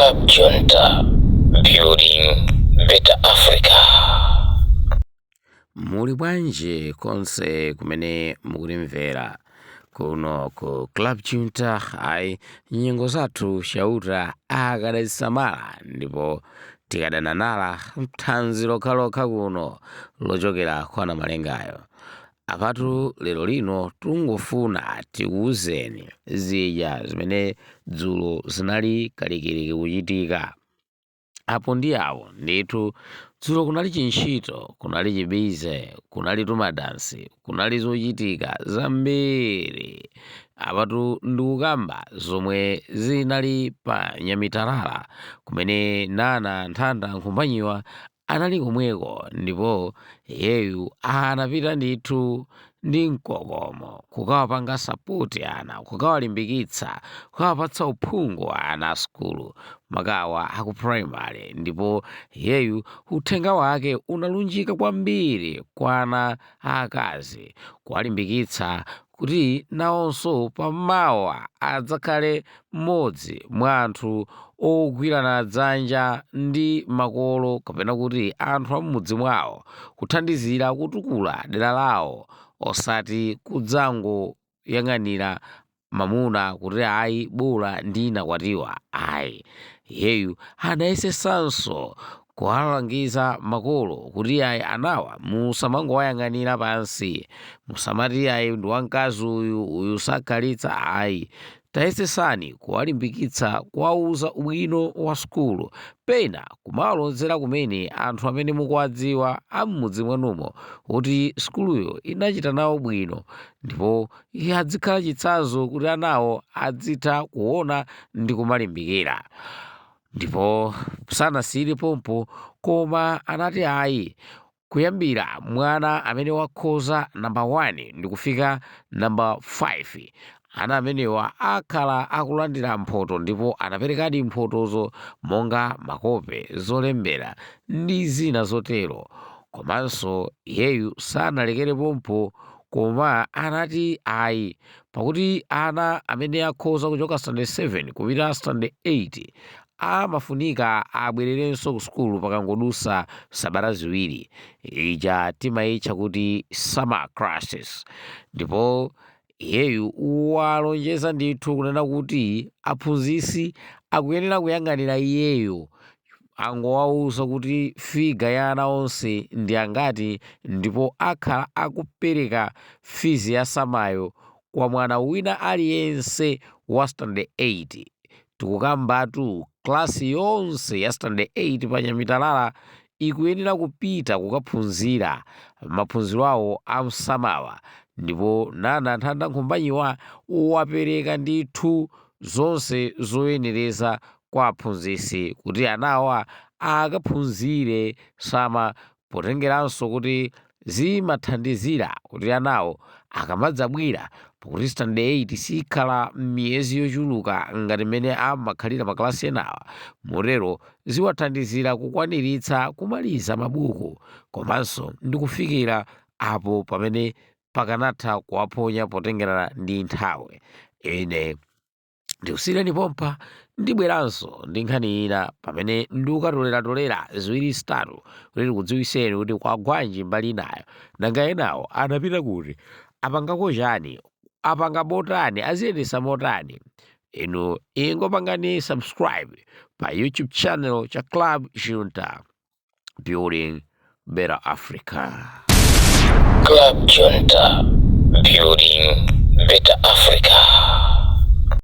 Club Junta, building better Africa. Muli bwanji konse kumene mukutimvera kuno ku Club Junta? Ayi, nyengo zathu Chauta akadazisamala ndipo tikadananala thanzi lokhalokha kuno lochokera kwa Namalengayo. Apatu lero lino tungofuna tikuwuzeni zija zimene dzulo zinali kalikiliki kuchitika apo ndi apo. Ndithu dzulo kunali chintchito, kunali chibize, kunali tumadansi, kunali zochitika zambiri. Apatu ndikukamba zomwe zinali pa Nyamitalala, kumene Nana Nthanda Nkhumbanyiwa anali komweko, ndipo iyeyu anapita ndithu ndi mkokomo kukawapanga support ana, kukawalimbikitsa, kukawapatsa uphungu ana a sukulu, makawa aku primary. Ndipo iyeyu uthenga wake unalunjika kwambiri kwa ana aakazi, kuwalimbikitsa kuti nawonso pamawa adzakhale mmodzi mwa anthu ogwirana dzanja ndi makolo kapena kuti anthu a m'mudzi mwawo, kuthandizira kutukula dera lawo, osati kudzangoyang'anira mamuna kuti ayi, bola ndinakwatiwa, ayi. Iyeyu anayesesanso kuwalangiza makolo kuti ayi, anawa musamangowayang'anira pansi, musamati ayi, ndi wamkazi uyu, uyu sakhalitsa, ayi. Tayesesani kuwalimbikitsa, kuwauza ubwino wa sukulu, pena kumawalozera kumene anthu amene mukuwadziwa a m'mudzi mwanumo kuti sukuluyo inachita nawo bwino, ndipo iye adzikhala chitsanzo kuti anawo adzitha kuona ndi kumalimbikira. Ndipo sanasiyire pompo, koma anati ayi, kuyambira mwana amene wakhoza namba 1 ndi kufika namba 5, ana amenewa akhala akulandira mphoto. Ndipo anaperekadi mphotozo monga makope, zolembera ndi zina zotero. Komanso iyeyu sanalekere pompo, koma anati ayi, pakuti ana amene akhoza kuchoka standard 7 kupita standard 8 amafunika abwererenso ku sukulu pakangodusa sabata 2, ija timayitcha kuti summer classes. Ndipo iyeyu walonjeza ndithu kunena kuti aphunzitsi akuyenera kuyang'anira iyeyo, angowawuza kuti figure ya ana onse ndi angati, ndipo akhala akupereka fees ya summer yo kwa mwana wina aliyense wa standard 8. Tikukambatu klasi yonse ya standard 8 pa Nyamitalala ikuyenera kupita kukaphunzira maphunziro awo a m summer wa. Ndipo Nana Nthanda Nkhumbanyiwa wapereka ndithu zonse zoyenereza kwa aphunzitsi kuti anawa akaphunzire summer, potengeranso kuti zimathandizira kuti anawo akamadzabwera, pakuti standard 8 sikhala miyezi yochuluka ngati mmene amakhalira makalasi enawa. Motero ziwathandizira kukwaniritsa kumaliza mabuku komanso ndi kufikira apo pamene pakanatha kuwaphonya potengerana ndi nthawi. Ine ndikusiyireni pompa, ndibweranso ndi nkhani ina pamene ndikukatoleratolera ziwiri zitatu kuti ndikudziwiseni kuti kwagwanji mbali inayo. Nanga enawo anapita kuti? Apangako chani? Apanga motani? Aziyendesa motani? Inu ingopangani subscribe pa YouTube channel cha Club Junta, building better Africa. Club Junta, building better Africa.